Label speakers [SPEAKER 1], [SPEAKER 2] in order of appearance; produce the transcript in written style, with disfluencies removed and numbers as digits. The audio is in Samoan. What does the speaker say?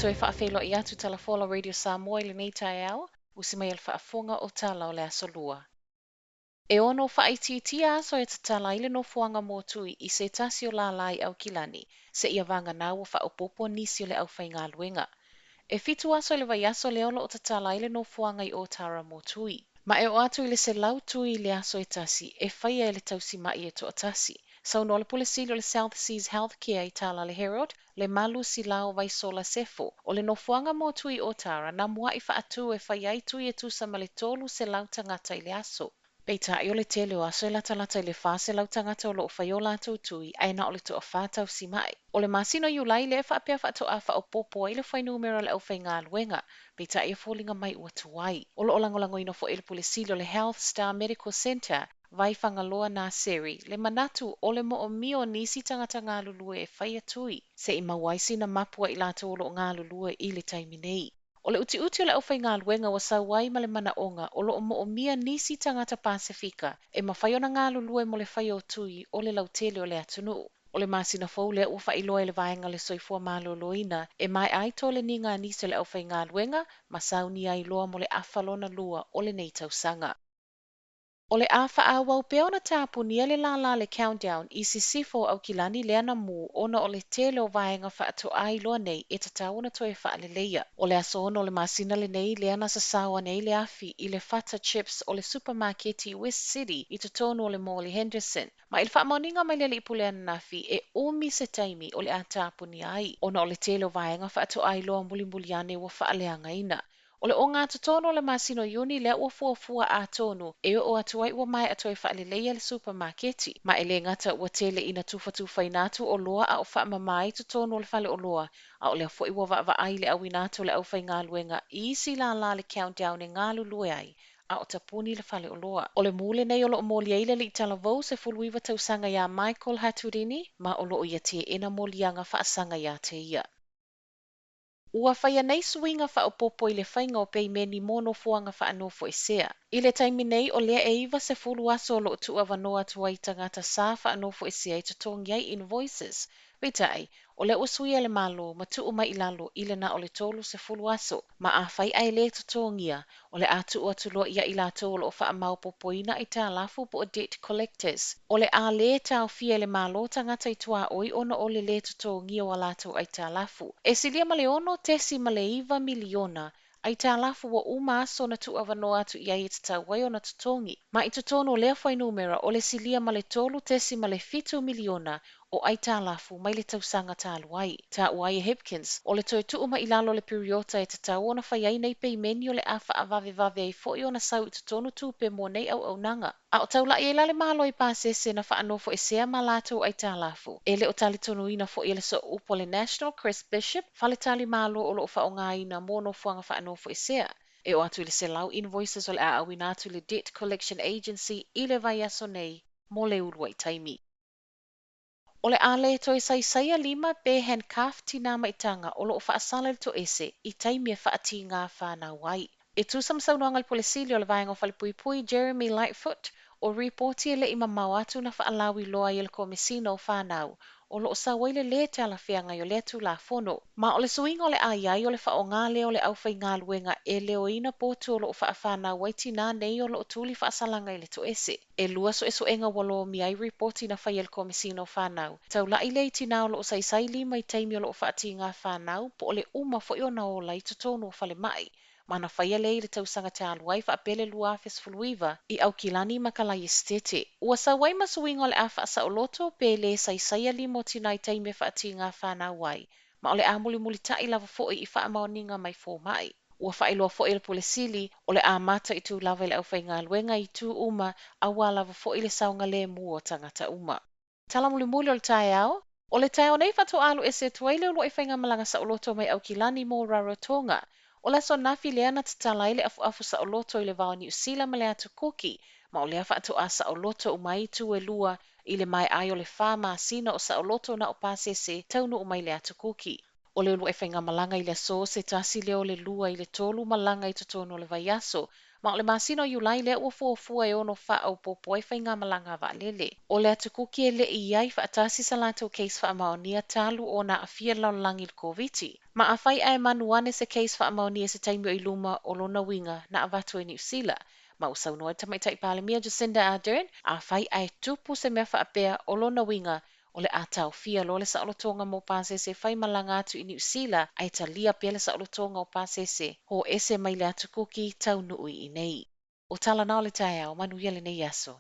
[SPEAKER 1] Toe faafeiloai atu Talafola Radio Samoa i lenei taeao, usi mai a le faafofoga o tala o le Aso Lua. E ono faaitiitia aso e tatala ai le nofoaga mo tui i se tasi o lālā i Aukilani, seia vagana ua faaopoopo nisi o le aufaigaluega. E fitu aso i le vaiaso lea o lo o tatala ai le nofoaga i Ōtara mo tui. Ma e oo atu i le 100 tui i le aso e tasi e faia e le tausima'i e toatasi. Saunoa le Pule Sili o le South Seas Healthcare i tala a le Herald, Lemalu Silao Vaisola Sefo, o le nofoaga mo tui i Ōtara na mua'i faatū e fai ai tui e tusa ma le 300 tagata i le aso. Peitai o le tele o aso e latalata i le 400 tagata o lo o fai o latou tui ae na o le toafa tausima'i. O le masina o Iulai lea e faapea faatoa faaopoopo ai le fuainumera o le aufaigaluega, peitai e foliga mai ua tuai. O lo o lagolagoina foi e le Pule Sili o le Health Star Medical Centre, Vaifagaloa Naseri, le manatu o le moomia o nisi tagata galulue e faia tui, se i maua ai sina mapu a i latou o lo o galulue i le taimi nei. O le utiuti o le aufaigaluega ua sau ai ma le manaoga o lo o moomia nisi tagata Pasefika e mafai ona galulue mo le faia o tui o le lautele o le atunuu. O le masina fou lea ua faailoa e le Vaega o le Soifua Maloloina e maea ai toleniga a nisi o le aufaigaluega ma saunia ai loa mo le afa lona lua o lenei tausaga. O le a faaauau pea ona tapunia le lālā le Countdown i sisifo o Aukilani lea na mū ona o le tele o vaega faatoa iloa nei e tatau ona toe faaleleia. O le aso 6 o le masina lenei lea na sasao ane ai le afi i le fata chips o le supamaketi i West City i totonu o le Mall i Henderson. Ma i le faamaoniga mai le alii pule ananafi, e umi se taimi o le a tapunia ai ona o le tele o vaega faatoa iloa mulimuli ane ua faaleagaina. O le ogatotonu o le masina o Iuni lea ua fuafua atonu e oo atu ai ua maea toe faaleleia le supamaketi. Ma e le gata ua tele ina tufatufaina atu oloa a o faamama ai totonu o le fale oloa, a o lea foi ua vaavaai le auina atu o le aufaigaluega i isi lālā le Countdown e galulue ai a o tapuni le fale oloa. O le mū lenei o lo o moli ai le alii talavou 19 tausaga iā Michael Haturini ma o lo o ia teena moliaga faasaga iā te ia. Ua faia nei suiga faaopoopo i le faiga o peimeni mo nofoaga faanofoesea. I le taimi nei o lea e 90 aso o lo o tuuavanoa atu ai i tagata sa faanofoesea e totogi ai invoices. Peitai, o lea ua suia e le Malo ma tuu mai i lalo i le na o le 30 aso. Ma afai ae le totogia, o le a tuu atu loa ia i latou o lo o faamaopoopoina aitalafu po o debt collectors. O le a lē taofia e le Malo tagata i tuaoi ona o le lē totogia o a latou aitalafu. E silia ma le 6.9 miliona aitalafu ua uma aso na tuuavanoa atu i ai e tatau ai ona totogi. Ma i totonu o lea fuainumera o le silia ma le 3.7 miliona o aitalafu mai le tausaga talu ai. Taua ai e Hipkins, o le toe tuu mai i lalo o le piriota e tatau ona fai ai nei peimeni o le a faavavevave ai foi ona sau i totonu tupe mo nei auaunaga. A o taulai ai la le Malo i pasese na faanofoesea ma latou aitalafu. E le o talitonuina foi e le sooupu o le National, Chris Bishop, faletalimalo o lo o faaaogaina mo nofoaga faanofoesea. E oo atu i le 100 invoices o le a auina atu i le Debt Collection Agency i le vaiaso nei mo le uluai taimi. O le a le toe saisaia lima pe handcuff tinā ma itaga o lo o faasala i le toese i taimi e faatīgā whānau ai. E tusa ma saunoaga a le Pule Sili o le Vaega o Falepuipui, Jeremy Lightfoot, o ripoti e le i mamao atu na faalauiloa ai e le Komesina o Whānau o lo o sau ai le lē talafeagai o lea Tulafono. Ma o le suiga o le a i ai o le faaaoga lea o le aufaigaluega e leoina potu o lo o faawhanau ai tinā nei o lo o tuli faasalaga i le toese. E lua suesuega ua lomia ai ripoti na faia e le Komesina o Whanau. Taulai lea i tinā o lo o saisai lima i taimi o lo o faatīgā whanau po o le uma foi ona ola i totonu o falemai. Ma na faia lea i le tausaga talu ai faapea le 2019 i Aukilani ma Kalaiestete. Ua sau ai ma suiga o le a faasaoloto pe lē saisaia lima o tinā i taimi e faatīgā whanau ai, ma o le a mulimulitaʻi lava foi i faamaoniga mai fomai. Ua faailoa foi e le Pule Sili, o le a mataitu lava e le aufaigaluega i itu uma, aua lava foi le saogalēmū o tagata uma. Tala mulimuli o le taeao, O le taeao nei faatoa alu ese atu ai le uluai faigamalaga saoloto mai Aukilani mo Rarotonga. O le aso ananafi lea na tatala ai le afuafu saoloto i le va o Niu Sila ma le Atu Kuki, ma o lea faatoa saoloto uma ai itu e lua i le maea ai o le fa masina o saoloto na o pasese taunuu mai le Atu Kuki. O le uluai faigamalaga i le aso se tasi lea o le lua i le tolu malaga i totonu o le vaiaso, Ma o le masina o Iulai lea ua fuafua e ono faaopoopo ai faigamalaga a vaalele. O le Atu Kuki e le i i ai faatasi sa latou case faamaonia talu ona aafia le lalolagi i le Koviti. Ma afai ae manu ane se case faamaonia i se taimi o i luma, o lona uiga na avatu e Niu Sila. Ma ua saunoa le Tamaitai Palemia Jacinda Ardern, afai ae tupu se mea faapea, o lona uiga o le a taofia loa le saolotoga mo pasese e faimalaga atu i Niu Sila ae talia pea le saolotoga o pasese hoʻō ese mai le Atu Kuki taunuu i inei. O tala na o le taeao, manuia lenei aso.